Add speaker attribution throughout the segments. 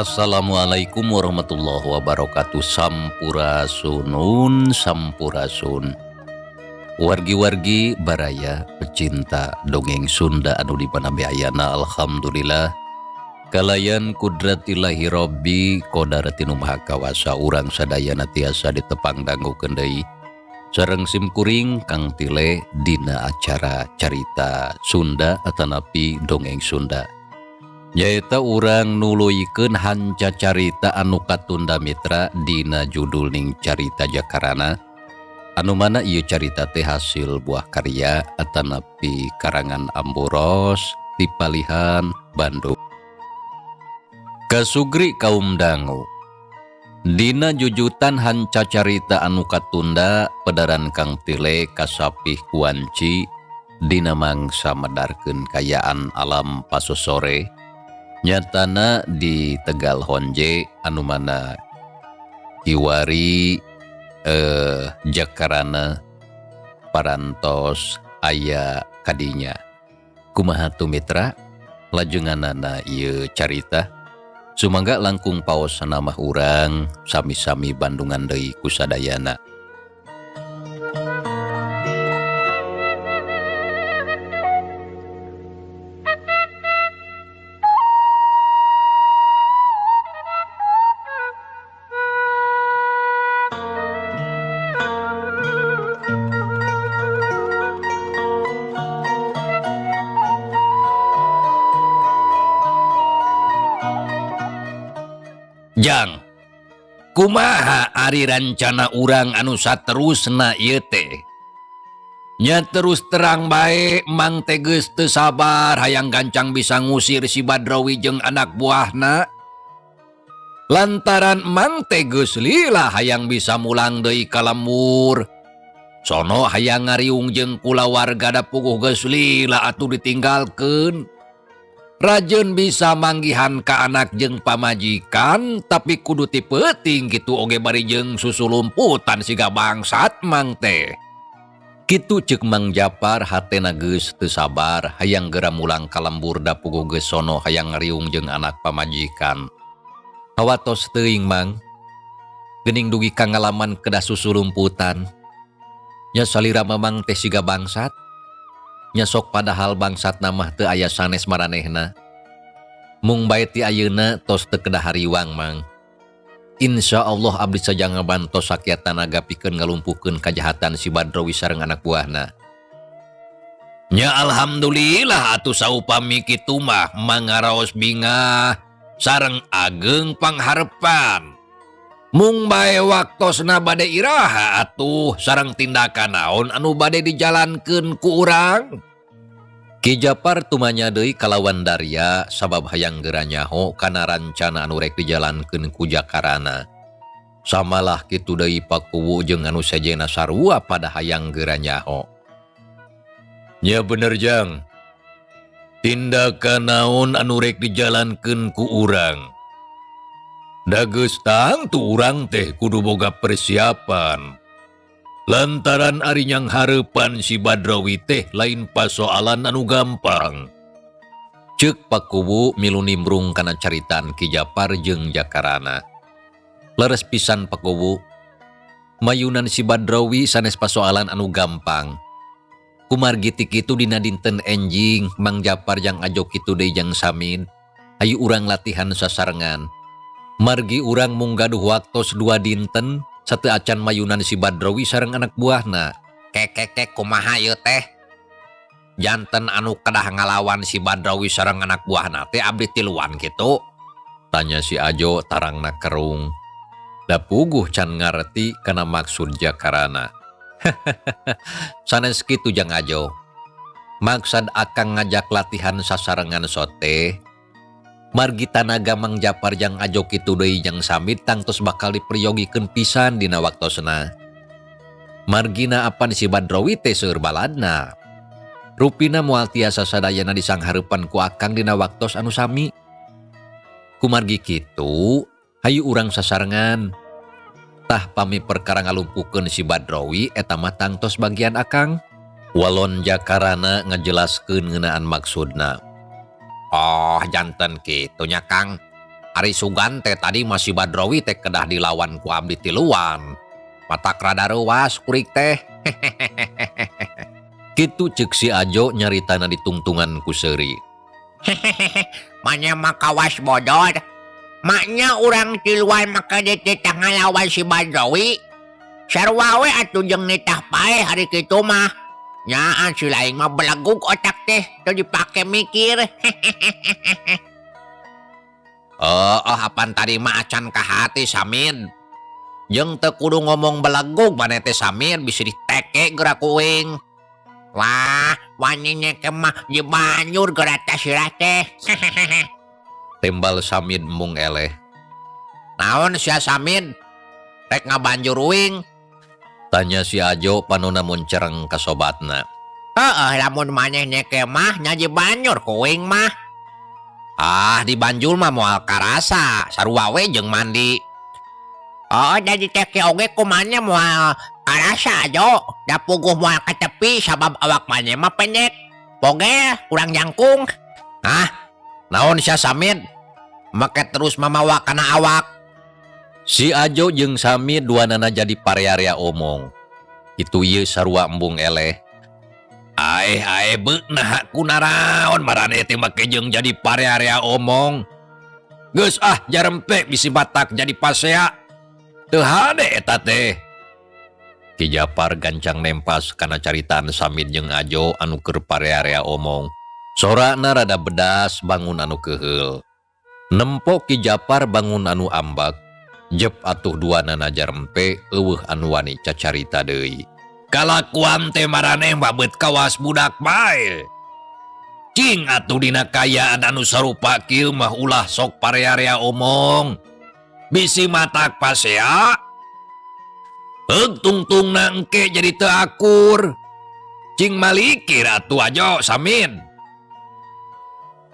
Speaker 1: Assalamualaikum warahmatullahi wabarakatuh. Sampurasunun sampurasun. Wargi-wargi baraya pecinta dongeng Sunda anu di mana bae ayana, alhamdulillah kalayan kudrat ilahi Robbi kodarati nu maha kawasa urang sadayana tiasa ditepang dangukeun deui sareng simkuring Kang Tile dina acara carita Sunda atanapi dongeng Sunda. Nyaeta urang nuluykeun hanca carita anu katunda mitra dina judul ning Carita Jakarana, anu mana ieu carita teh hasil buah karya atanapi karangan Amboros di Palihan Bandung. Kasugri kaum dangu dina jujutan hanca carita anu katunda pedaran Kang Tile kasapih kuanci dina mangsa medarkeun kayaan alam pasosore nyatana di Tegal Honje anu mana kiwari Jakarana parantos aya kadinya. Kumaha tu mitra lajenganana ieu carita? Sumangga langkung paos namah urang sami-sami Bandungan deui kusadayana. Jang, kumaha ari rancana urang anu saterusna ieu teh? Nya terus terang bae Mang teh geus teu sabar hayang gancang bisa ngusir si Badrawi jeung anak buahna. Lantaran Mang teh geus lila hayang bisa mulang deui ka lembur. Sono hayang ngariung jeung kulawarga da puguh geus lila atuh ditinggalkeun. Rajeun bisa manggihan ka anak jeung pamajikan tapi kudu ti peuting kitu oge bari jeung susu lumputan siga bangsat Mang teh. Kitu ceuk Mang Japar hatena geus teu sabar hayang geura mulang ka lembur da puguh geus sono hayang ngariung jeung anak pamajikan. Hawatos teuing Mang, geuning dugi ka ngalaman kedah susu lumputan. Nya salira Mamang teh siga bangsat. Nya sok padahal bangsat mah teu aya sanes maranehna. Mung bae ti ayeuna tos teu kedah hariwang Mang. Insya Allah abdi saja ngabantos sakiat tanaga pikeun ngalumpuhkeun kajahatan si Badrawi sareng anak buahna. Nya alhamdulillah atuh saupami kitu mah mangaraos bingah sareng ageng pangharepan. Mung bae waktosna bade iraha atuh sareng tindakan naon anu bade dijalankeun ku urang. Ki Japar tumanya deui kalawan Darya sabab hayang geura nyaho kana rancana anu rek dijalankeun ku Jakarana. Samalah kitu deui Pakuwu jeung anu sejenna sarua pada hayang geura nyaho. Nya bener Jang. Tindakan naon anu rek dijalankeun ku urang. Da geus tangtu urang teh kudu boga persiapan. Lantaran ari nyanghareupan si Badrawi teh lain pasoalan anu gampang. Ceuk Pakuwu milu nimbrung kana caritaan Ki Japar jeung Jakarana. Leres pisan Pakuwu, mayunan si Badrawi sanes pasoalan anu gampang. Kumargi ti kitu dina dinten enjing Mang Japar jang ajo kitu deui jang Samin. Hayu urang latihan sasarengan. Margi urang mung gaduh waktos 2 dinten sateuacan mayunan si Badrowi sareng anak buahna. Kekekek kumaha ieu teh? Janten anu kedah ngalawan si Badrawi sareng anak buahna teh abdi tiluan kitu? Tanya si Ajo tarangna kerung. Da puguh can ngarti kana maksud Jakarana. Sanes kitu Jang Ajo. Maksad akang ngajak latihan sasarengan sote. Margi tanaga Mang Japar jang Ajo kitu deui jang Samid tangtos bakal diperyogikeun pisan dina waktosna. Margina apan si Badrowi teh seueur baladna. Rupina moal tiasa sadayana disanghareupan ku akang dina waktos anu sami. Kumargi kitu, hayu urang sasarengan. Tah pami perkara ngalumpuhkeun si Badrowi eta mah tangtos bagian akang. Walon Jakarana ngajelaskeun ngeunaan maksudna. Oh, janten kitu nya Kang. Ari sugan teh tadi masih Badrowi teh kedah dilawan ku abdi tiluan. Matak rada reuas kurik teh. Kitu ceuk si Ajo nyaritana ditungtungan ku seuri.
Speaker 2: Manya mah kawas bodor. Maknya urang tiluan maka dititah ngalawan si Badrowi. Sarua we atuh jeung nitah paeh hari kitu mah. Nyaan si lain mah belegug otak teh teu dipake mikir.
Speaker 1: Oh, oh, apan tadi mah acan ka hati Samid. Jeung teu kudu ngomong belegug maneh teh Samid bisa diteke geura ku uing.
Speaker 2: Wah, wani nyeke mah dibanjur geura teh sirah teh.
Speaker 1: Tembal Samid mung eleh. Naon sia Samid? Rek ngabanjur uing? Tanya si Ajo panona muncereng ka sobatna.
Speaker 2: Heeh, lamun maneh nyeke mah nya dibanjur ku uing mah.
Speaker 1: Ah, dibanjur mah moal karasa, sarua we jeung mandi.
Speaker 2: Oh, da diteke oge kumaneh moal karasa Jo. Da puguh moal ka tepi sabab awak maneh mah pendek. Poge kurang jangkung.
Speaker 1: Hah? Naon sia Samid? Make terus mamawa kana awak. Si Ajo jeung Samid duanana jadi parea-area omong. Itu ieu sarua embung eleh. Aeh aeh beuk naha ku naraon maraneh teh make jeung jadi parea-area omong. Geus ah jarempe bisi batak jadi pasea. Teu hade eta teh. Ki Japar gancang nempas kana caritaan Samid jeung Ajo anu keur parea-area omong. Sorana rada bedas bangun anu keuheul. Nempo Ki Japar bangun anu ambak. Jep atuh duanana jarempe eueuh anu wani cacarita deui. Kalakuan teh maraneh babet kawas budak bae. Cing atuh dina kayaan anu sarupa kieu mah ulah sok parea-area omong. Bisi matak pasea. Heug tungtungna engke jadi teu akur. Cing malikir atuh Ajo Samid.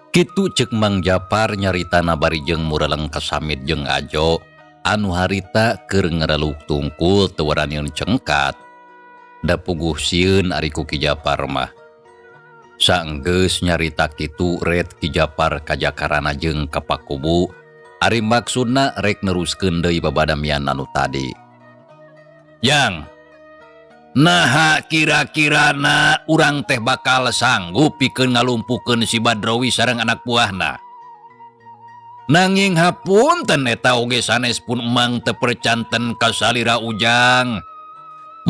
Speaker 1: Kitu ceuk Mang Japar nyaritana bari jeung mureleng ka Samid jeung Ajo anu harita keur ngereluk tungkul teu waranieun cengkat. Da puguh sieun ari ku Ki Japar mah. Saenggeus nyarita kitu ret Ki Japar ka Jakarana jeung ka Pakubu ari maksudna rek neruskeun deui babadamian anu tadi. Yang naha kira-kirana urang teh bakal sanggup pikeun ngalumpuhkeun si Badrowi sareng anak buahna. Nanging hapunten eta oge sanes pun emang teu percanten ka salira ujang.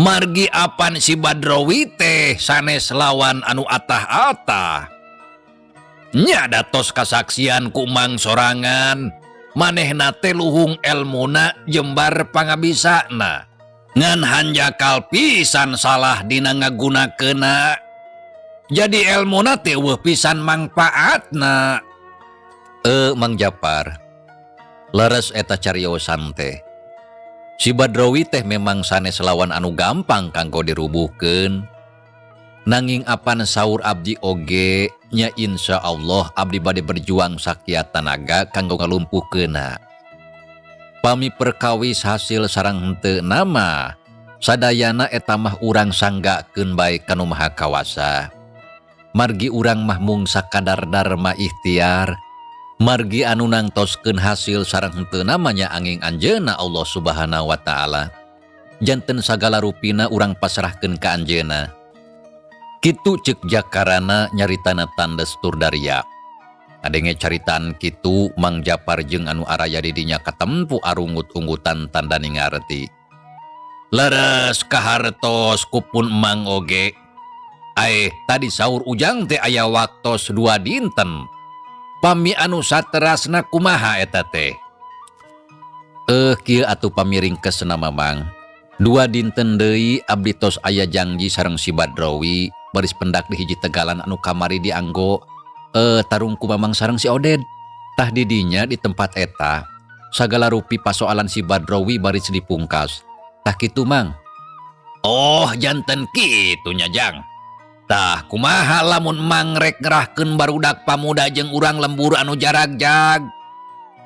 Speaker 1: Margi apan si Badrowi teh sanes lawan anu atah-atah. Nya datos kasaksian ku emang sorangan. Manehna teh luhung elmuna jembar pangabisana. Ngan hanjakal pisan salah dina ngagunakeunna. Jadi elmuna teh eueuh pisan mangpaatna. Mang Japar, leres eta cariosan teh. Si Badrowi teh memang sanes lawan anu gampang kanggo dirubuhkeun. Nanging apan saur abdi oge nya insya Allah abdi bade berjuang sakiat tanaga kanggo ngalumpuhkeunna. Pami perkawis hasil sareng henteu nama, sadayana eta mah urang sanggakeun bae ka Nu Maha Kawasa. Margi urang mah mung sakadar dharma ikhtiar. Margi anu nangtoskeun hasil sareng henteu namanya anging anjeunna Allah Subhanahu wa taala. Janten sagala rupina urang pasrahkeun ka anjeunna. Kitu ceuk Jakarana nyaritana tandes tur daria. Ngadenge caritaan kitu Mang Japar jeung anu araya di dinya katempu arunggut-unggutan tanda ningarti. Leres kahartos kupun Mang oge. Aeh tadi saur Ujang teh aya waktos 2 dinten. Pami anu saterasna kumaha eta teh? Kieu atuh pamiringkesna Mamang. 2 dinten deui abdi tos aya janji sareng si Badrowi baris pendak di hiji tegalan anu kamari dianggo tarung ku Mamang sareng si Oded. Tah didinya di tempat eta sagala rupi pasoalan si Badrowi baris dipungkas. Tah kitu Mang. Oh janten kitu nya Jang. Tah kumaha lamun Mang rek ngerahkeun barudak pamuda jeung urang lembur anu jaragjag.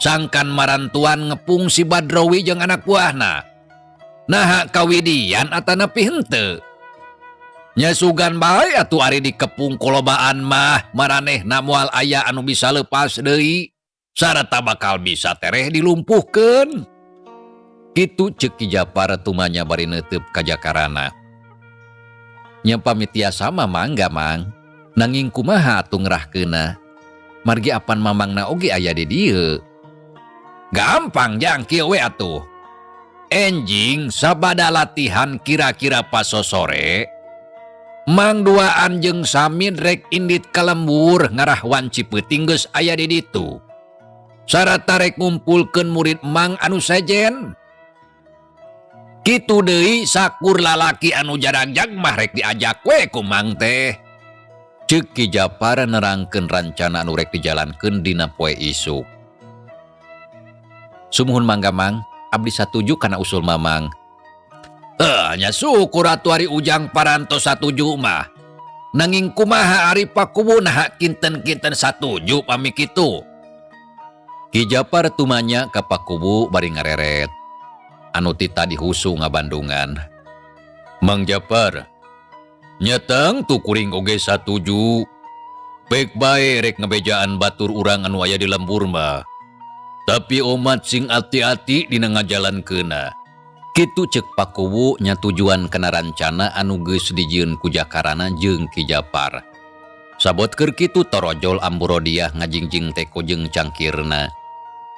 Speaker 1: Sangkan marantuan ngepung si Badrowi jeung anak buahna. Naha kawidian atanapi henteu. Nya sugan bae atuh ari dikepung kolobaan mah maranehna moal aya anu bisa lepas deui sarta bakal bisa tereh dilumpuhkeun. Kitu ceuk Ki Japar tumanya bari neuteub ka jakarana. Nya pamit tiasa mah mangga Mang. Nanging kumaha atuh ngerahkeunna? Margi apan mamangna oge aya di dieu. Gampang Jang kieu we atuh. Enjing sabada latihan kira-kira pasosore Mang duaan jeung Samin rek indit ka lembur ngarah wanci peuting geus aya di ditu. Sarata rek ngumpulkeun murid Mang anu sejen. Kitu deui sakur lalaki anu jaragjag mah rek diajak we ku Mang teh. Ceuk Ki Japar nerangkeun rancana anu rek dijalankeun dina poe isuk. Sumuhun mangga Mang, abdi satuju kana usul Mamang. Nya syukur atuh ari Ujang parantos satuju mah. Nanging kumaha ari pakubu naha kinten-kinten satuju pami kitu. Ki Japar tumanya ka pakubu bari ngareret. Anu ti tadi husu ngabandungan. Mang Japar, nyeteng tu kuring oge satuju. Pek bae rek ngebejaan batur urang anu aya di lembur mah. Tapi omat sing ati-ati dina ngajalankeunna. Kitu ceuk pakuwu nya tujuan kana rancana anu geus dijieun ku Jakarana jeung Ki Japar. Sabot keur kitu torojol Ambu Rodiah ngajingjing teko jeung cangkirna.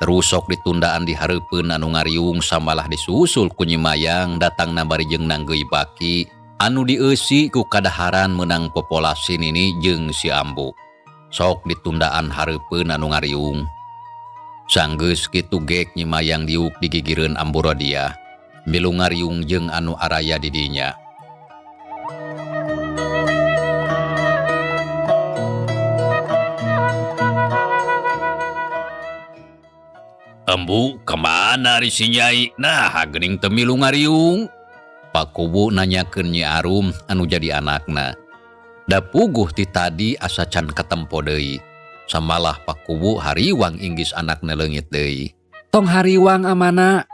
Speaker 1: Terus sok ditundaan di hareupeun anu ngariung samalah disusul ku Nyi Mayang datangna bari jeung nanggeui baki anu dieusi ku kadaharan meunang popolasi nini jeung si Ambu. Sok ditundaan hareupeun anu ngariung. Sanggeus kitu gek Nyi Mayang diuk digigireun Ambu Rodiah. Milu ngariung jeung anu araya di dinya. Ambu kemana ari si Nyai? Nah, geuning teu milu ngariung. Pakubu nanyakeun Nyi Arum anu jadi anakna. Da puguh ti tadi asa can katempo deui. Samalah pakubu hariwang inggis anakna leungit deui.
Speaker 3: Tong hariwang amana.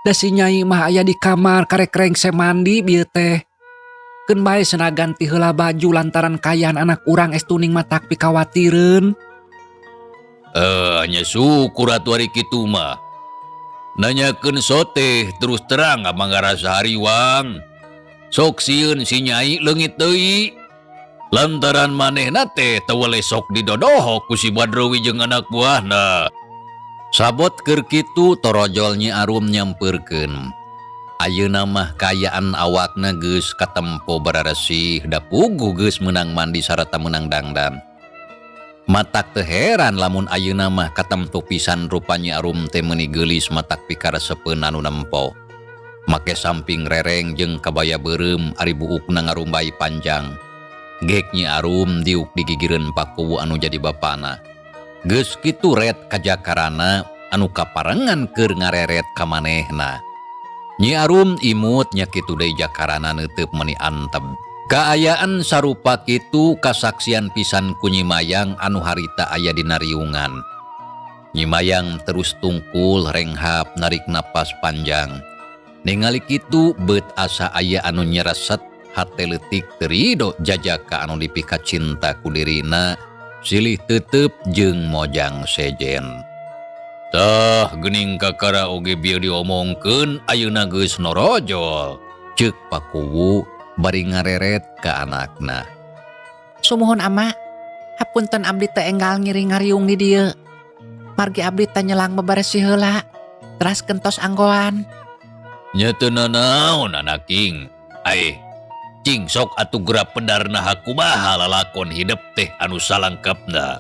Speaker 3: Da si Nyai mah aya di kamar karek rengse mandi bieu teh. Keun bae cenah ganti heula baju lantaran kaayaan anak urang estuning matak pikawatireun.
Speaker 1: Nya syukur atuh ari kitu mah. Nanyakeun sote terus terang abang ngarasa hariwang. Sok sieun si Nyai leungit deui. Lantaran manehna teh teu weleh sok didodoho ku si Badrowi jeung anak buahna. Sabot keur kitu torojol Nyi Arum nyampeurkeun. Ayeuna mah kaayaan awakna geus katempo bararesih da puguh geus meunang mandi sarta meunang dangdan. Matak teu heran lamun ayeuna mah katempo pisan rupa Nyi Arum teh meuni geulis matak pikaresepeun anu nempo. Make samping rereng jeung kabaya beureum ari buukna ngarumbai panjang. Gek Nyi Arum diuk digigireun pakuwu anu jadi bapana. Geus kitu ret kajakarana anu kaparengan keur ngareret ka manehna. Nyi Arum imut nya kitu deui jakarana neuteub meuni anteb. Kaayaan sarupa kitu kasaksian pisan ku Nyi Mayang anu harita aya dina riungan. Nyi Mayang terus tungkul renghap narik napas panjang. Ningali kitu beut asa aya anu nyereset hate leutik teu rido jajaka anu dipikacinta ku dirina silih tetep jeung mojang sejen. Tah geuning kakara oge bieu diomongkeun ayeuna geus norojol. Ceuk pakuwu bari ngareret ka anakna.
Speaker 3: Sumuhun ama. Hapunten abdi teh enggal ngiring ngariung di dieu. Margi abdi teh nyelang beberesih heula. Teras gentos anggoan.
Speaker 1: Nya teu nanaon anaking. Aeh, cing sok atuh geura pedar naha kumaha lalakon hidep teh anu salangkepna.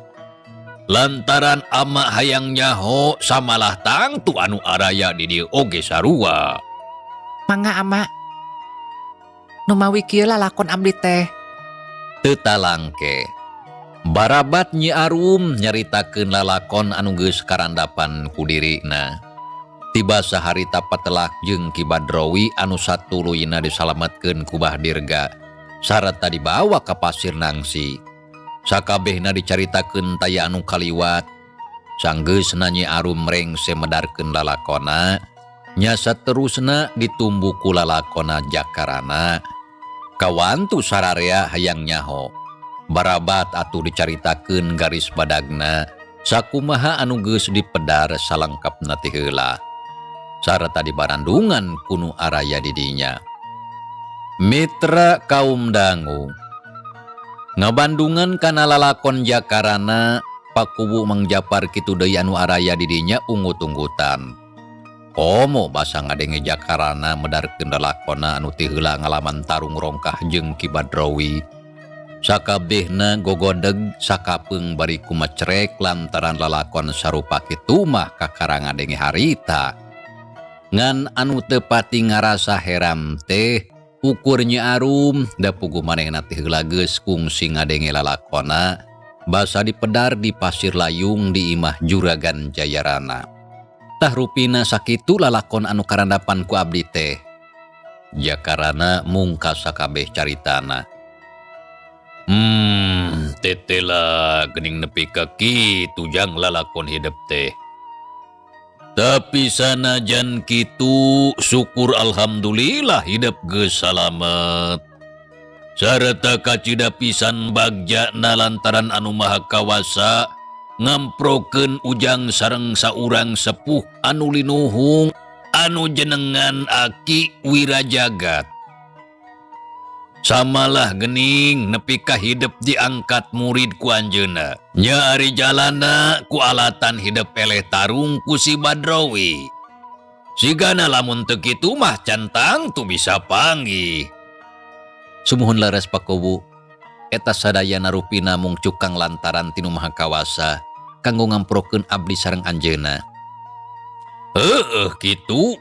Speaker 1: Lantaran ama hayang nyaho samalah tangtu anu araya di dieu oge sarua.
Speaker 3: Mangga ama. Numawi kieu lalakon abdi teh.
Speaker 1: Teu talangke. Barabat Nyi Arum nyaritakeun lalakon anu geus karandapan ku dirina. Tiba saharita patelak jeung Ki Badrowi anu satuluyna disalametkeun ku Bah Dirga sarta dibawa ka Pasir Nangsi. Sakabehna dicaritakeun taya anu kaliwat. Sanggeusna Nyi Arum rengse medarkeun lalakonna, nya saterusna ditumbu ku lalakonna Jakarana. Kawantu sararea hayang nyaho. Barabat atuh dicaritakeun garis badagna sakumaha anu geus dipedar salengkapna ti heula sarta dibarandungan ku nu araya di dinya. Mitra kaum dangu ngabandungan kana lalakon Jakarana pakuwu Mang Japar kitu deui anu araya di dinya ungut-unggutan. Komo basa ngadenge Jakarana medarkeun lalakonna anu ti heula ngalaman tarung rongkah jeung Ki Badrowi. Sakabehna gogodeg sakapeung bari kumacrek lantaran lalakon sarupa kitu mah kakara ngadenge harita. Ngan anu teu pati ngarasa heram teh ukur Nyi Arum da puguh manehna teh heula geus kungsi ngadenge lalakonna basa dipedar di Pasir Layung di imah Juragan Jayarana. Tah rupina sakitu lalakon anu karandapan ku abdi teh. Jakarana mungkas sakabeh caritana. Tetela geuning nepi ka kitu jang lalakon hidep teh. Tapi sanajan kitu syukur alhamdulillah hidep geus salamet. Sarta kacida pisan bagjana lantaran anu maha kawasa ngamprokeun ujang sareng saurang sepuh anu linuhung anu jenengan Aki Wirajagat. Samalah gening nepi ka hidep diangkat murid ku anjeunna. Nya ari jalana ku alatan hidep eleh tarung ku si Badrowi. Sigana lamun teu kitu mah can tangtu bisa panggih. Sumuhun leres Pakuwu, eta sadayana rupina mung cukang lantaran tinu maha kawasa kanggo ngamprokeun abdi sareng anjeunna. Heueuh kitu.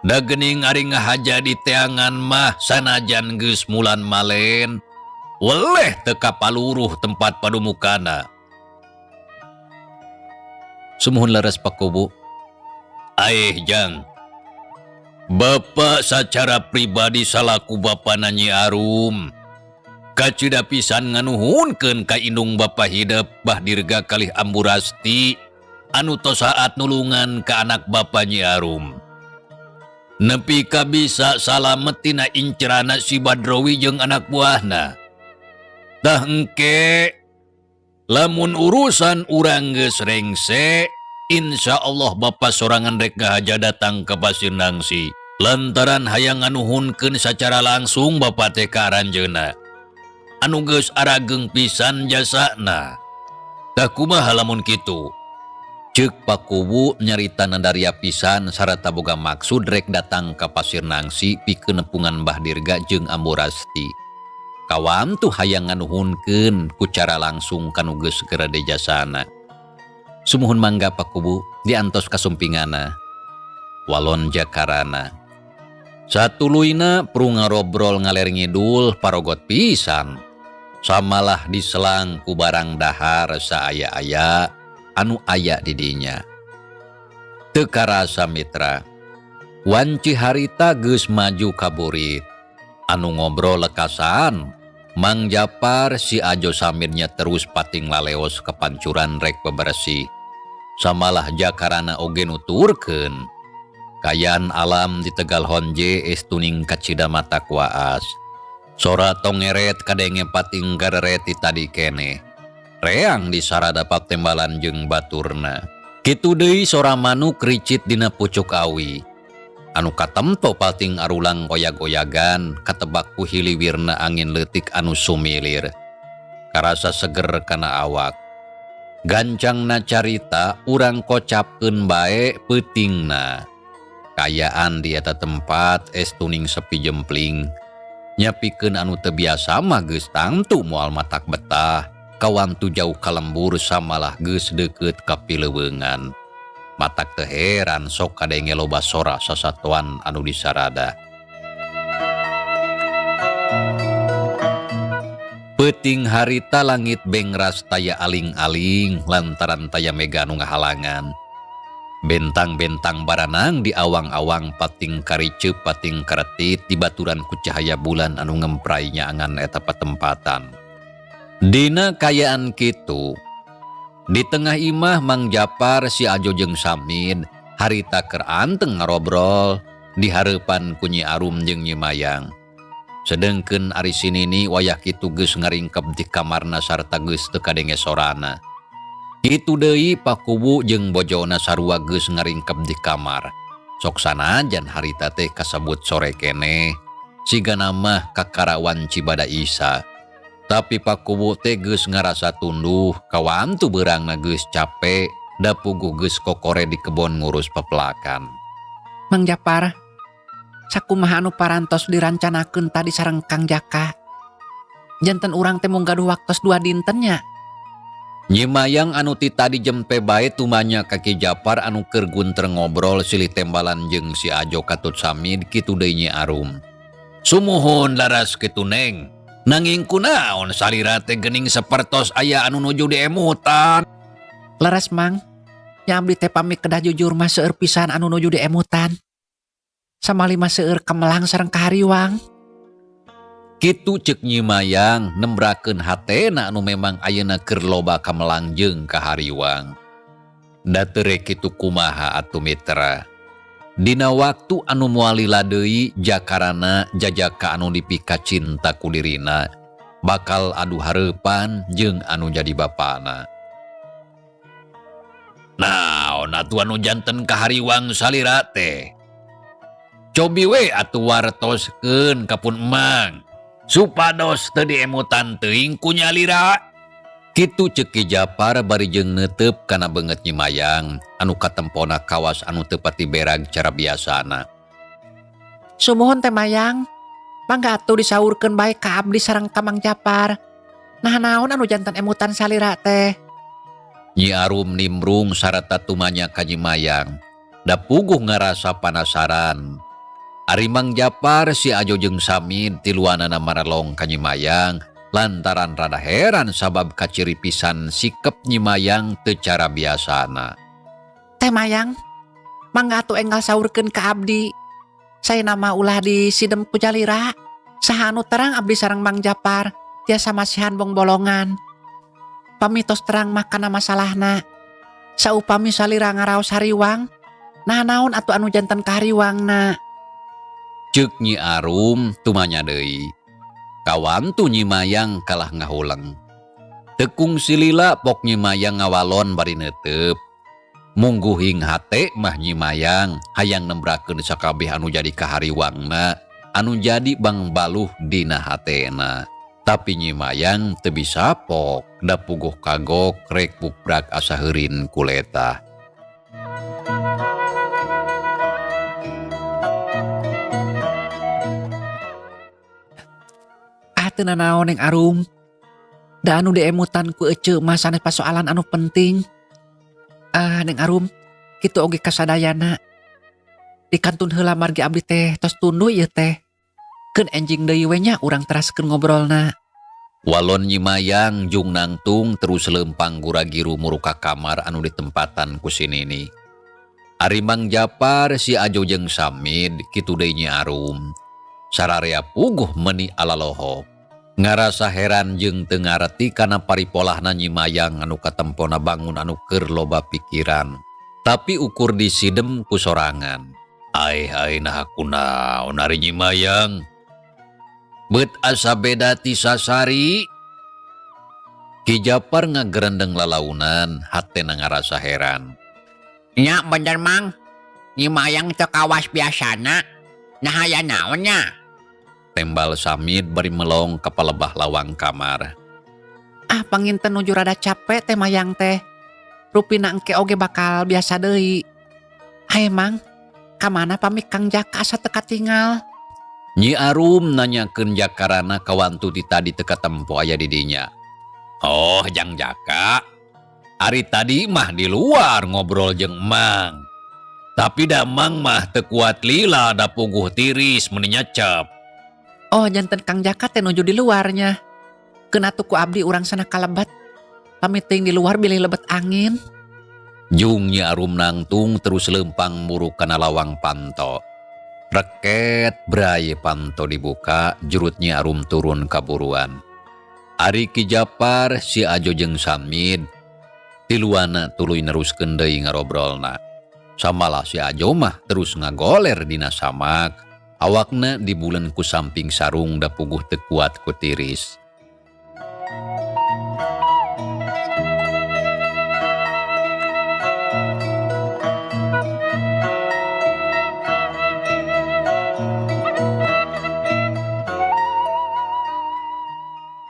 Speaker 1: Da geuning ari ngahaja di teangan mah sanajan geus mulan malen, weleh teu kapaluruh tempat padumukana. Sumuhun leres Pakuwu. Aeh jang, Bapak secara pribadi salaku bapana Nyi Arum kacida pisan nganuhunkeun ka indung bapa hidep Bah Dirga kalih Amburasti anu tos saat nulungan ka anak bapa Nyi Arum. Nepi ka bisa salamet tina incerana si Badrowi jeung anak buahna. Tah engke lamun urusan urang geus rengse, insya Allah bapa sorangan rek ngahaja datang ka Pasir Nangsi. Lantaran hayang nganuhunkeun sacara langsung bapa teh ka aranjeunna. Anu geus arageng pisan jasana. Tah kumaha lamun kitu? Ceuk Pakuwu nyarita nandaria pisan sarta boga maksud rek datang ka Pasir Nangsi pikeun nepungan Bah Dirga jeung Amburasti. Kawantu hayang nganuhunkeun ku cara langsung kanu geus gerede jasana. Sumuhun mangga Pakuwu diantos kasumpingana. Walon Jakarana. Satuluyna prung ngarobrol ngaler ngidul parogot pisan. Samalah diselang ku barang dahar saaya-aya anu aya di dinya. Teu karasa mitra, wanci harita geus maju ka burit. Anu ngobrol lekasan, Mang Japar si Ajo Samirnya terus pating laleos ke pancuran rek bebersih. Samalah Jakarana oge nuturkeun. Kayan alam di Tegal Honje estuning kacida mata kuaas. Sora tongeret kadenge pating garereti tadi kene. Reang disarada patembalan jeung baturna. Kitu deui sora manuk ricit dina pucuk awi. Anu katemto pating arulang goyag-goyagan katebak ku hiliwirna angin leutik anu sumilir. Karasa seger kana awak. Gancangna carita urang kocapkeun bae peutingna. Kaayaan di eta tempat estuning sepi jempling. Nya pikeun anu teu biasa mah geus tangtu moal matak betah. Kawantu jauh ka lembur samalah geus deukeut ka pileuweungan. Matak teu heran sok kadenge loba sora sasatoan anu disarada. Peuting harita langit bengras taya aling-aling lantaran taya mega anu ngahalangan. Bentang-bentang baranang di awang-awang pating kariceup pating karetit dibaturan ku cahaya bulan anu ngemprai nyaangan eta patempatan. Dina kayaan kitu, di tengah imah Mang Japar si Ajo jeung Samin harita keur anteng ngarobrol di hareupan ku Nyi Arum jeung Nyi Mayang. Sedengkeun ari si Nini wayah kitu geus ngaringkep di kamarna sarta geus teu kadenge sorana. Kitu deui Pakuwu jeung bojona sarua geus ngaringkep di kamar. Sok sanajan harita teh kasebut sore keneh, sigana mah kakarawan Cibada Isa. Tapi Pakuwu teh geus ngarasa tunduh, kawantu beurangna geus cape, da puguh geus kokore di kebon ngurus pepelakan.
Speaker 3: Mang Japar, sakumaha anu parantos dirancanakeun tadi sareng Kang Jaka? Janten urang teh mung gaduh waktos 2 dinten nya.
Speaker 1: Nyi Mayang anu ti tadi jempe bae tumanya ka Ki Japar anu keur guntreng ngobrol silih tembalan jeung si Ajo katut Samid kitu deui Nyi Arum. Sumuhun laras kitu Neng. Nanging kunaon salira teh geuning sapertos aya anu nuju diemutan.
Speaker 3: Leres Mang, nya abdi teh pamit kedah jujur mah seueur pisan anu nuju diemutan. Samali mah seueur kemelang sareng kahariwang.
Speaker 1: Kitu ceuk Nyi Mayang nembrakeun hatena anu memang ayeuna keur loba kamelang jeung kahariwang. Da teu rek kitu kumaha atuh mitra. Dina waktu anu moal lila deui jakarana jajaka anu dipika cinta ku dirina bakal adu hareupan jeung anu jadi bapana. Naon atuh anu janten kahariwang salira teh? Cobi we atuh wartoskeun ka pun emang supados teu diemutan teuing ku nyalira. Kitu ceuk Ki Japar bari jeung neuteup kana beungeut Nyi Mayang anu katempona kawas anu teu pati berag cara biasana.
Speaker 3: Sumuhun teh Mayang, mangga atuh disaurkeun bae ka abdi sareng ka Mang Japar. Nah naon anu janten emutan salira teh?
Speaker 1: Nyi Arum nimbrung sarata tumanya ka Nyi Mayang. Da puguh ngarasa panasaran. Ari Mang Japar si Ajo jeung Samid tiluanana maralong ka Nyi Mayang lantaran rada heran sabab kaciri pisan sikep Nyi Mayang teu cara biasana.
Speaker 3: Teh Mayang, mangga atuh enggal saurkeun ka abdi. Saya nama ulah di sidem ku jalira. Saha anu terang abdi sareng Mang Japar tiasa masihan bongbolongan. Pamitos terang mah kana masalahna. Saupami salira ngaraos hariwang, nah naon atuh anu janten kahariwangna?
Speaker 1: Ceuk Nyi Arum tumanya deui. Kawantu Nyi Mayang kalah ngahuleng. Tekung silila pok Nyi Mayang ngawalon bari neuteup. Mungguhing hate mah Nyi Mayang hayang nembrakeun sakabeh anu jadi kahariwangna, anu jadi bangbaluh dina hatena. Tapi Nyi Mayang teu bisa pok, da puguh kagok rek buprak asa heurin kuleta.
Speaker 3: Ah, teu nanaon Neng Arum. Da anu diemutan ku ece mah sanes pasoalan anu penting. Ah, Neng Arum, kitu oge kasadayana. Dikantun heula margi abdi teh tos tunduh ieu teh. Keun enjing deui we nya urang teraskeun ngobrolna.
Speaker 1: Walon Nyi Mayang jung nangtung terus lempang gura-giru muruka kamar anu ditempatan ku si Nini. Ari Mang Japar si Ajo jeung Samid kitu deui Nyi Arum. Sararea puguh meuni alaloho. Ngarasa heran jeung teu ngareti kana paripolahna Nyi Mayang anu katempona bangun anu keur loba pikiran. Tapi ukur disidem ku sorangan. Ai ai naha kunaon ari Nyi Mayang. Beut asa beda ti sasari. Ki Japar ngagerendeng lalaunan, hatena ngarasa heran.
Speaker 2: Nya bener Mang, Nyi Mayang teu kawas biasana. Nah aya naon nya?
Speaker 1: Tembal Samid bari melong ka palebah lawang kamar.
Speaker 3: Ah panginten nuju rada capek teh mayang teh. Rupina engke oge bakal biasa deui. Hae Mang, kamana pami Kang Jaka asa teu katingal?
Speaker 1: Nyi Arum nanyakeun Jakarana kawantu ti tadi teu katempo aya di dinya. Oh, Jang Jaka. Ari tadi mah di luar ngobrol jeung Mang. Tapi da Mang mah teu kuat lila da puguh tiris meuni nyecep.
Speaker 3: Oh, janten Kang Jaka teh nuju di luarnya. Keun atuh ku abdi urang sana kalebet. Pami teuing di luar bilih lebet angin.
Speaker 1: Jung Nyi Arum nangtung terus leumpang muruk kana lawang panto. Reket bray panto dibuka, jurut Nyi Arum turun kaburuan. Ari Ki Japar, si Ajo jeung Samid tiluana tuluy neruskeun deui ngarobrolna. Samalah si Ajo mah terus ngagoler dina samak, awakna dibulen ku samping sarung da puguh teu kuat ku tiris.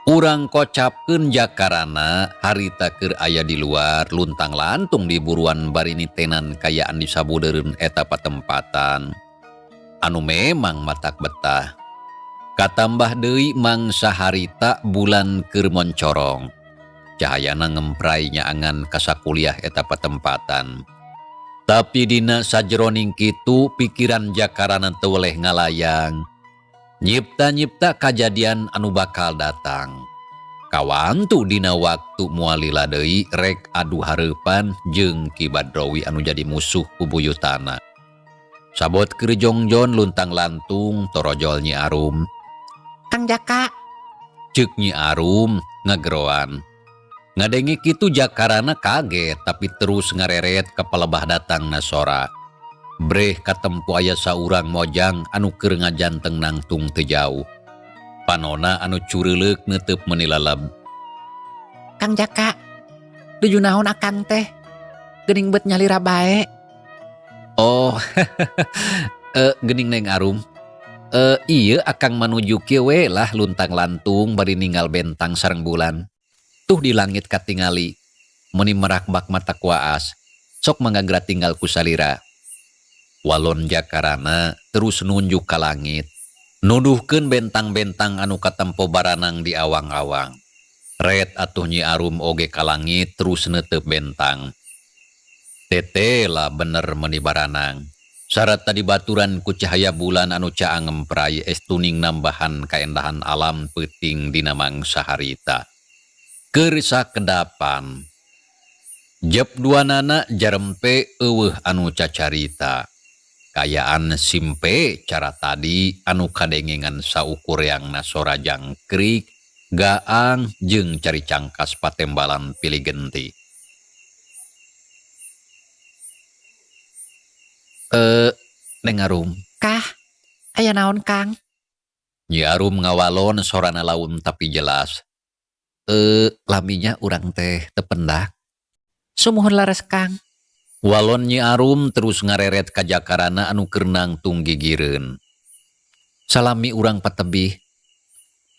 Speaker 1: Urang kocapkeun Jakarana harita keur aya di luar luntang-lantung di buruan bari nitenan kayaan di sabudeureun eta patempatan anu memang matak betah. Katambah deui mangsa harita bulan keur moncorong. Cahayana ngempray nyaangan ka sakuliah eta patempatan. Tapi dina sajeroning kitu pikiran Jakarana teu weleh ngalayang. Nyipta-nyipta kajadian anu bakal datang. Kawantu dina waktu moal lila deui rek adu hareupan jeung Ki Badrowi anu jadi musuh bubuyutana. Sabot keur jongjon luntang-lantung torojol Nyi Arum.
Speaker 3: Kang Jaka.
Speaker 1: Ceuk Nyi Arum ngageroan. Ngadenge kitu Jakarana kaget tapi terus ngareret ka palebah datangna sora. Breh katempo aya saurang mojang anu keur ngajanteng nangtung teu jauh. Panona anu cureuleuk neuteub meuni laleb.
Speaker 3: Kang Jaka, nuju naon akang teh? Geuning bet nyalira bae.
Speaker 1: Oh, geuning Neng Arum. Ieu akang manuju kieu we lah luntang-lantung bari ninggal bentang sareng bulan. Tuh di langit katingali, meuni merakbak mata kuaas. Sok mangga tinggal ku salira. Walon Jakarana terus nunjuk ka langit, nuduhkeun bentang-bentang anu katempo baranang di awang-awang. Ret atuh Nyi Arum oge ka langit terus neuteup bentang. Tetela bener meuni baranang. Sarata dibaturan ku cahaya bulan anu caang ngempray estuning nambahan kaendahan alam peuting dina mangsa harita. Keur sakedapan. Jep duanana jarempe eueuh anu cacarita. Kayaan simpe cara tadi anu kadengengan saukur yang nasora jangkrik, gaang jeung cari cangkas patembalan pilih genti. Neng Arum.
Speaker 3: Kah, aya naon Kang?
Speaker 1: Nyi Arum ngawalon sorana laun tapi jelas. Laminya urang teh tependak.
Speaker 3: Sumuhun laras Kang.
Speaker 1: Walon Nyi Arum terus ngareret ka Jakarana anu keur nangtung gigireun. Salami urang patebih.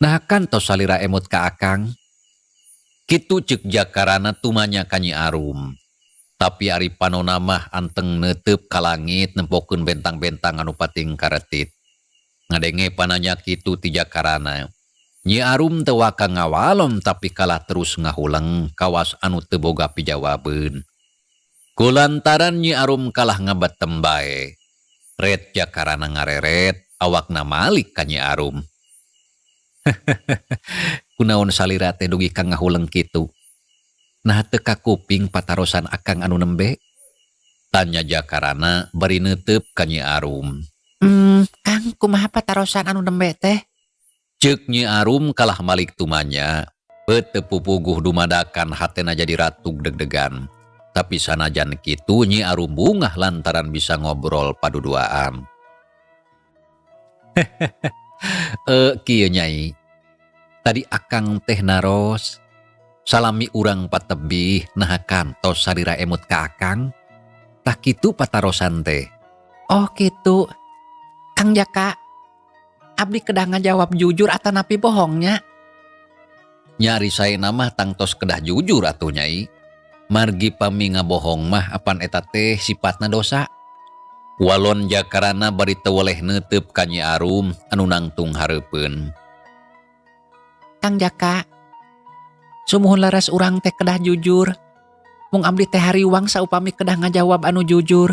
Speaker 1: Nah kan tos salira emut ka akang. Kitu ceuk Jakarana tumanya ka Nyi Arum. Tapi ari panona mah anteng neuteub ka langit nempokeun bentang-bentang anu pating karetit. Ngadenge pananya kitu ti Jakarana. Nyi Arum teu waka ngawalon tapi kalah terus ngahuleng kawas anu teu boga pijawabeun. Kulantaran Nyi Arum kalah ngabetem bae. Ret Jakarana ngareret, awakna malik ka Nyi Arum. Kunaon salira teh dugi ka ngahuleng kitu? Nah teu kakuping patarosan akang anu nembe? Tanya Jakarana bari neuteub ka Nyi Arum.
Speaker 3: Kang, kumaha patarosan anu nembe teh?
Speaker 1: Ceuk Nyi Arum kalah malik tumanya. Beuteung pupuguh dumadakan hatena jadi ratug deg-degan. Tapi sanajan kitu Nyi Arum bungah lantaran bisa ngobrol paduduaan. Kieu Nyai. Tadi akang teh naros. Salami urang patebih naha kantos salira emut ka akang. Tah kitu patarosan teh.
Speaker 3: Oh kitu. Kang Jaka, abdi kedah ngajawab jujur atanapi bohongnya?
Speaker 1: Nya ari saena mah tangtos kedah jujur atuh Nyai. Margi pami ngabohong mah apan eta teh sipatna dosa. Walon Jakarana bari teu weleh neuteup ka Nyi Arum anu nangtung hareupeun.
Speaker 3: Kang Jaka, sumuhun leres urang teh kedah jujur. Mung abdi teh hariwang saupami kedah ngajawab anu jujur.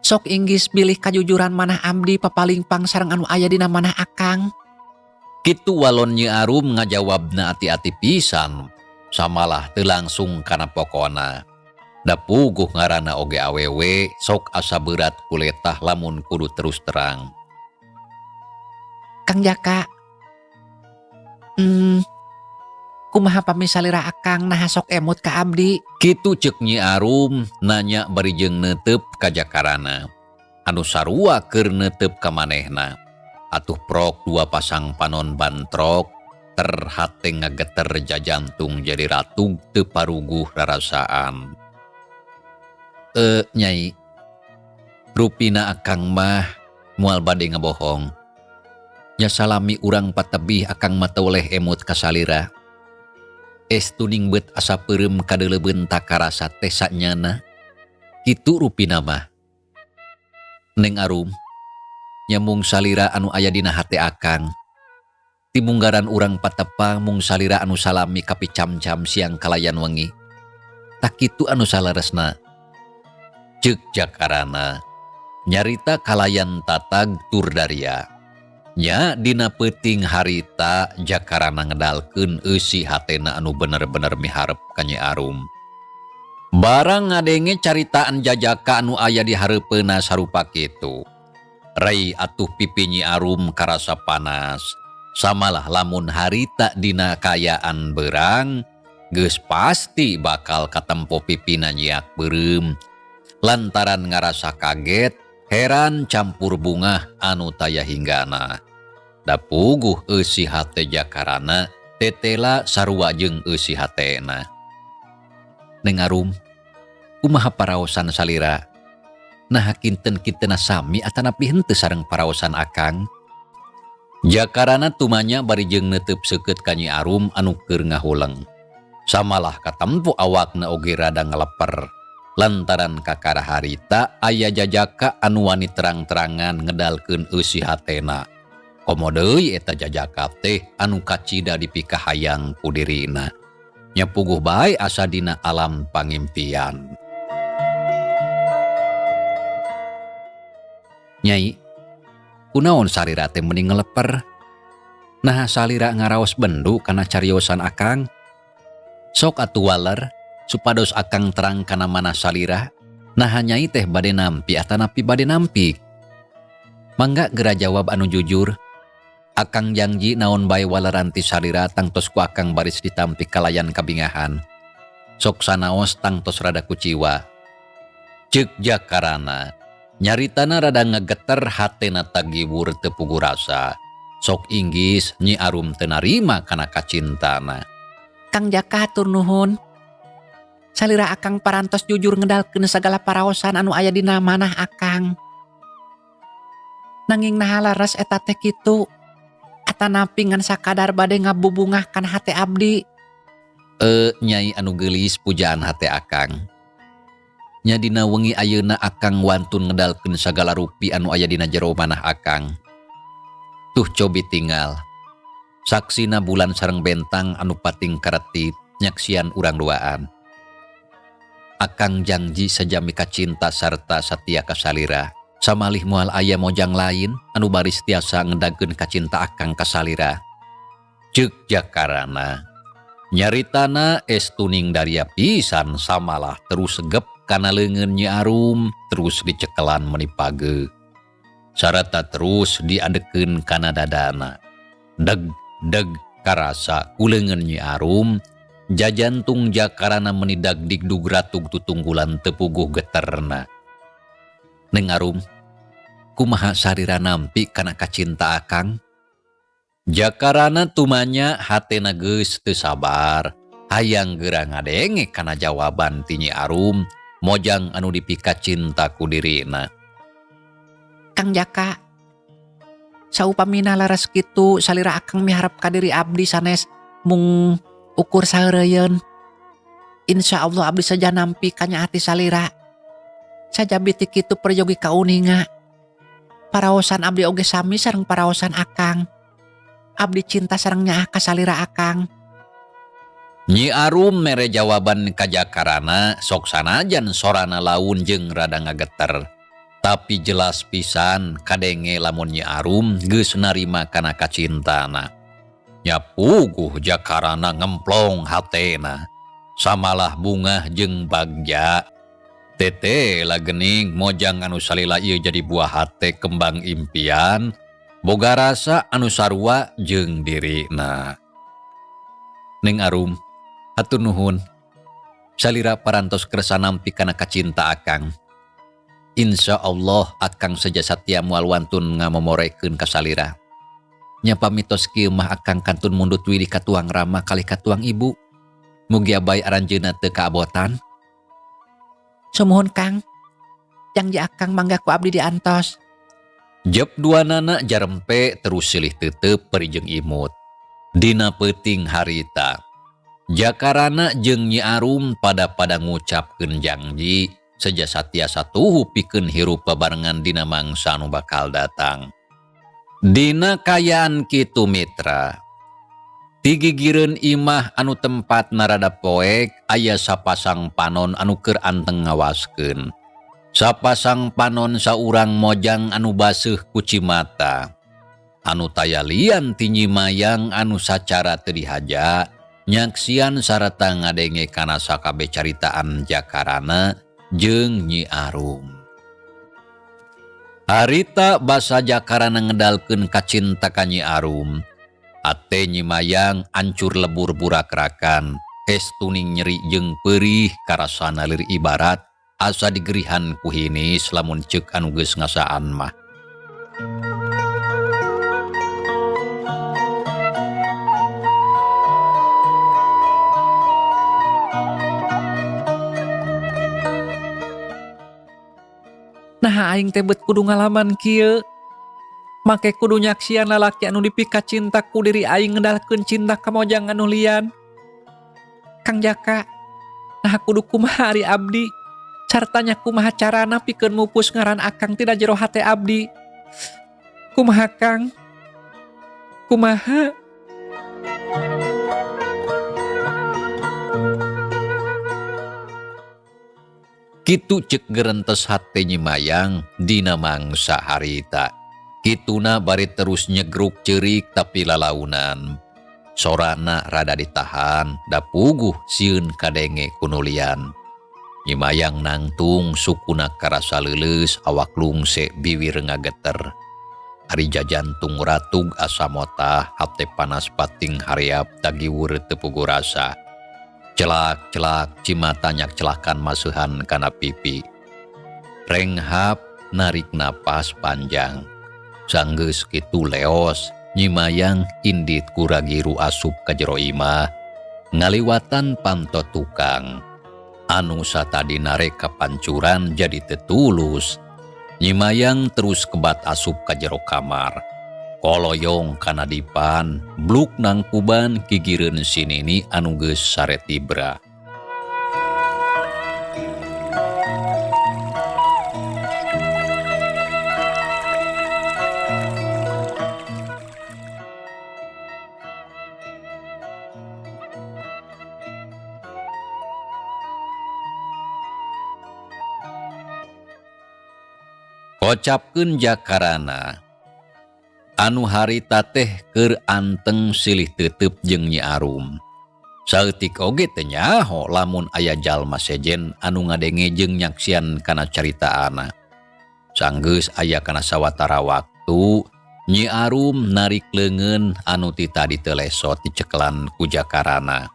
Speaker 3: Sok inggis bilih kajujuran manah abdi papalingpang sareng anu aya dina manah akang.
Speaker 1: Kitu walon Nyi Arum ngajawabna ati-ati pisan, samalah teu langsung kana pokona. Da puguh ngaranna oge awewe sok asa beurat kuletah lamun kudu terus terang.
Speaker 3: Kang Jaka, kumaha pami salira akang naha sok emut ka abdi?
Speaker 1: Kitu ceuk Nyi Arum nanya bari jeung neuteup ka Jakarana. Anu sarua keur neuteup ka manehna. Atuh prok dua pasang panon bantrok, terhate ngageter jajantung jadi ratug teu paruguh rarasaan. Nyai, rupina akang mah moal bade ngabohong. Nya salami urang patebih akang mah teu weleh emut ka salira. Estu ning beut asa peureum kadeuleubeun takarasa teh sanyana. Kitu rupina mah. Neng Arum, nya mung salira anu aya dina hate akang. Timunggaran urang patepang mung salira anu salami kapicamcam siang kalayan wengi. Tak kitu anu saleresna. Ceuk Jakarana nyarita kalayan tatag tur daria. Nya dina peuting harita Jakarana ngedalkeun eusi hatena anu bener-bener miharep ka Nyi Arum. Barang ngadenge caritaan jajaka anu aya di hareupeunna sarupa kitu. Rai atuh pipi Nyi Arum karasa panas. Samalah lamun harita dina kaayaan beurang, geus pasti bakal katempo pipina nyiak beureum. Lantaran ngarasa kaget, heran campur bungah anu taya hinggana. Da puguh eusi hate Jakarana tetela sarua jeung eusi hatena. Neng Arum, kumaha paraosan salira? Naha kinten-kintena sami atanapi henteu sareng paraosan akang? Jakarana tumanya bari jeung neuteup seukeut ka Nyi Arum anu keur ngahuleng. Samalah katempo awakna oge rada ngaleper. Lantaran kakara harita aya jajaka anu wani terang-terangan ngedalkeun eusi hatena. Komo deui eta jajaka teh anu kacida dipikahayang ku dirina. Nya puguh bae asa dina alam pangimpian. Nyai, kunaon salira teh meni ngeleper? Naha salira ngaraos bendu kana cariosan akang? Sok atuh waler supados akang terang kana mana salira. Naha nyai teh bade nampi atanapi bade nampik? Mangga geura jawab anu jujur. Akang janji naon bae waleran ti salira tangtos ku akang baris ditampi kalayan kabingahan. Sok sanaos tangtos rada kuciwa. Ceuk Jakarana nyaritana rada ngegeter hatena tagiwur teu puguh rasa. Sok inggis Nyi Arum teu narima kana kacintana.
Speaker 3: Kang Jaka hatur nuhun. Salira akang parantos jujur ngedalkeun sagala paraosan anu aya dina manah akang. Nanging naha leres eta teh kitu? Atanapi ngan sakadar bade ngabubungah kana hate abdi.
Speaker 1: Nyai anu geulis pujaan hate akang. Nya dina wengi ayeuna akang wantun ngedalkeun sagala rupi anu aya dina jero manah akang. Tuh cobi tinggal. Saksina bulan sareng bentang anu pating karetit nyaksian urang duaan. Akang janji sajami kacinta sarta satia kasalira. Samalih moal aya mojang lain anu baris tiasa ngedagkeun kacinta akang kasalira. Ceuk Jakarana nyaritana estuning daria pisan samalah terus gep kana leungeun Nyi Arum terus dicekelan meni page. Sarata terus diadekeun kana dadana. Deg deg karasa ku leungeun Nyi Arum jajantung Jakarana meni dagdigdug ratug tutunggulan teu puguh geterna. Neng Arum, kumaha sarira nampi kana kacinta akang? Jakarana tumanya hatena geus teu sabar, hayang geura ngadenge kana jawaban ti Nyi Arum, mojang anu dipikacinta ku dirina.
Speaker 3: Kang Jaka, saupamina laras kitu salira akang miharep ka diri abdi sanes Mung ukur saeureuyeuan. Insya Allah abdi saja nampi ka nyaah ti salira. Sajabi ti kitu peryogi kauninga. Paraosan abdi oge sami sareng paraosan akang. Abdi cinta sareng nyaah ka salira akang.
Speaker 1: Nyi Arum mere jawaban ka Jakarana sok sanajan sorana laun jeung rada ngageter. Tapi jelas pisan kadenge lamun Nyi Arum geus narima kana kacintana. Nya puguh Jakarana ngemplong hatena. Samalah bungah jeung bagja. Tete lah gening mojang anu salila ieu jadi buah hate kembang impian, boga rasa anu sarua jeung dirina. Neng Arum, hatur nuhun. Salira parantos kersa nampi kana kacinta akang. Insya Allah akang seja satia moal wantun ngamomorekeun ka salira. Nya pamitos kieu mah akang kantun mundut widi katuang rama kalih katuang ibu. Mugia bae aranjeunna teu kaabotan.
Speaker 3: Sumuhun Kang, jangji akang mangga ku abdi diantos.
Speaker 1: Jep dua nana jarempe terus silih tetep perijeng imut. Dina peuting harita. Jakarana jeung Nyi Arum pada-pada ngucapkeun janji seja satia satuhu pikeun hirup babarengan dina mangsa nu bakal datang. Dina kayaan kitu mitra. Tigigireun imah anu tempat narada poek aya sapasang panon anu keur anteng ngawaskeun. Sapasang panon saurang mojang anu baseuh ku cimata. Anu taya lian ti Nyi Mayang anu sacara teu dihaja nyaksian sarta ngadenge kana sakabeh caritaan Jakarana jeung Nyi Arum. Harita basa Jakarana ngedalkeun kacinta ka Nyi Arum. Ate Nyi Mayang ancur lebur burakrakan, es tuning nyeri jeung perih karasana lir ibarat asa digerihan ku hinis lamun ceuk anu geus ngasaan mah.
Speaker 3: Nah aing teh bet kudu ngalaman kieu. Make kudu nyaksian lalaki anu dipika cinta ku diri aing ngedalkeun cinta ka mojang anu lian. Kang Jaka, nah kudu kumaha ari abdi? Cartanya kumaha carana pikeun mupus ngaran akang tina jero hate abdi? Kumaha Kang? Kumaha?
Speaker 1: Kitu ceuk gerentes hate Nyi Mayang dina mangsa harita. Kituna bari terus nyegruk ceurik tapi lalaunan. Sorana rada ditahan, da puguh sieun kadenge kunulian. Nyi Mayang nangtung sukuna karasa leuleus awak lungse biwir ngageter. Ari jajantung ratug asa motah, hate panas pating hariap tagiwur teu puguh rasa. Celak-celak cimata nyak celakan masuhan kana pipi. Renghap narik napas panjang. Sanggeus kitu leos, Nyi Mayang indit kuragiru asup ka jero imah, ngaliwatan panto tukang. Anu satadina rek kapancuran jadi tetulus. Nyi Mayang terus kebat asup ka jero kamar. Koloyong kana dipan, bluk nangkuban gigireun si Nini anu geus sare tibra. Kocapkeun Jakarana anu harita teh keur anteng silih tetep jeung Nyi Arum. Saeutik oge teu nyaho lamun aya jalma sejen anu ngadenge jeung nyaksian kana caritaana. Sanggeus aya kana sawatara waktu, Nyi Arum narik leungeun anu ti tadi teu lesot dicekelan ku Jakarana.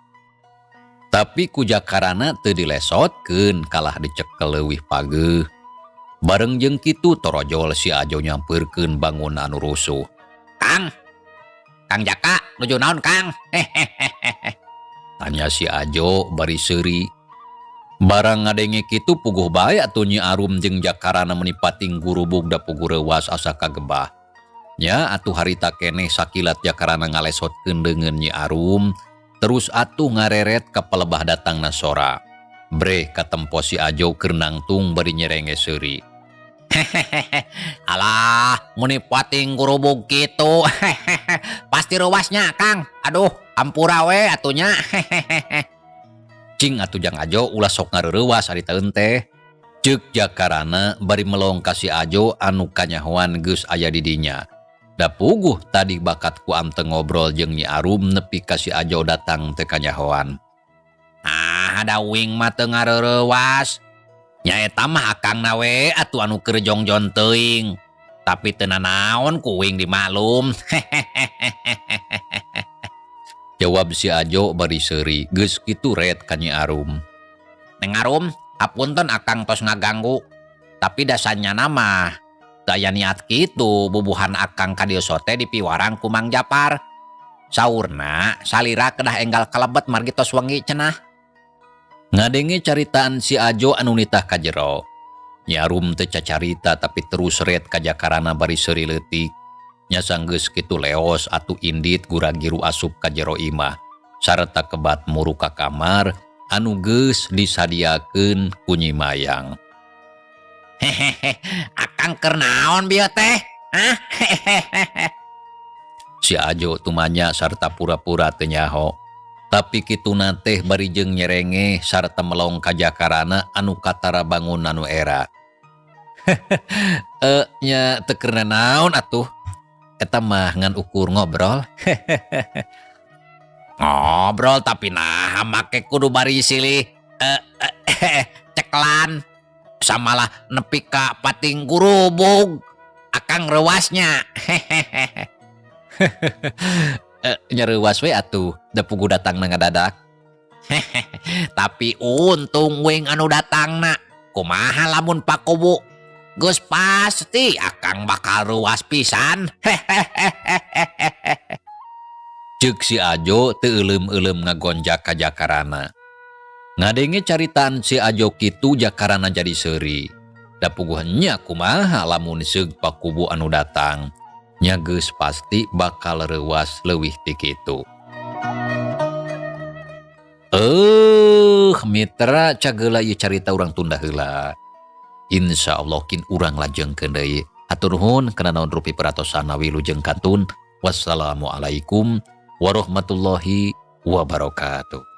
Speaker 1: Tapi ku Jakarana teu dilesotkeun kalah dicekel leuwih pageuh. Bareng jeung kitu torojol si Ajo nyampeurkeun bangun anu rusuh.
Speaker 2: Kang, Kang Jaka, nuju naon Kang? Hehehehe.
Speaker 1: Tanya si Ajo bari seuri. Barang ngadenge kitu puguh bae atuh Nyi Arum jeung Jakarana meuni pating gurubug da puguh reuwas asa kagebah. Nya atuh harita keneh sakilat Jakarana ngalesotkeun leungeun Nyi Arum, Terus atuh ngareret ka palebah datangna sora. Breh katempo si Ajo keur nangtung bari nyerenge seuri.
Speaker 2: Alah, meni pating gurubug kitu. Pasti reuwasnya, Kang. Aduh, ampura we atuh nya.
Speaker 1: Cing atuh Jang Ajo, ulah sok ngareurewas ari taeun teh. Ceuk Jakarana bari melong ka si Ajo anu kanyahoan geus aya di dinya. Da puguh tadi bakat ku anteng ngobrol jeung Nyi Arum nepi ka si Ajo datang teu kanyahoan.
Speaker 2: Ah, da uing mah teu ngareurewas. Nyaeta mah akangna we atuh anu keur jongjon teuing. Tapi teu nanaon ku uing dimaklum.
Speaker 1: Jawab si Ajo bari seuri, geus kitu ret ka Nyi Arum.
Speaker 2: Neng Arum, hapunten akang tos ngaganggu. Tapi dasarnya mah teu aya niat kitu bubuhan akang ka dieu sote dipiwarang ku Mang Japar. Saurna salira kedah enggal kalebet margi tos wengi cenah.
Speaker 1: Ngadenge caritaan si Ajo anu nitah ka jero. Nyi Arum teu cacarita tapi terus ret ka Jakarana bari seuri leutik. Nya sanggeus kitu leos atuh indit gura-giru asup ka jero imah sarta kebat muru ka kamar anu geus disadiakeun ku Nyi Mayang.
Speaker 2: Hehehe, akang keur naon bieu teh? Hah?
Speaker 1: Si Ajo tumanya sarta pura-pura teu nyaho. Tapi kituna teh bari jeung nyerenge sarta melong ka Jakarana anu katara bangun anu era. Nya teu keur naon atuh. Eta mah ngan ukur ngobrol.
Speaker 2: Ngobrol tapi nah make kudu bari silih ceklan. Samalah nepi ka pating gurubug. Akang reuwasnya.
Speaker 1: Nya reuwas we atuh, da puguh datangna ngadadak.
Speaker 2: Tapi untung wing anu datangna. Kumaha lamun pakubu? Geus pasti akang bakal reuwas pisan.
Speaker 1: Ceuk si Ajo teu euleum-euleum ngagonjak ka Jakarana. Ngadenge caritaan si Ajo kitu Jakarana jadi seuri. Da puguh nya kumaha lamun seug pakubu anu datang. Nya geus pasti bakal reuwas leuwih ti kitu. Mitra cageula ieu carita urang tunda heula. Insya Allah kin urang lajengkeun deui. Hatur nuhun kana naon rupi peratosanna, wilujeng kantun. Wassalamualaikum warahmatullahi wabarakatuh.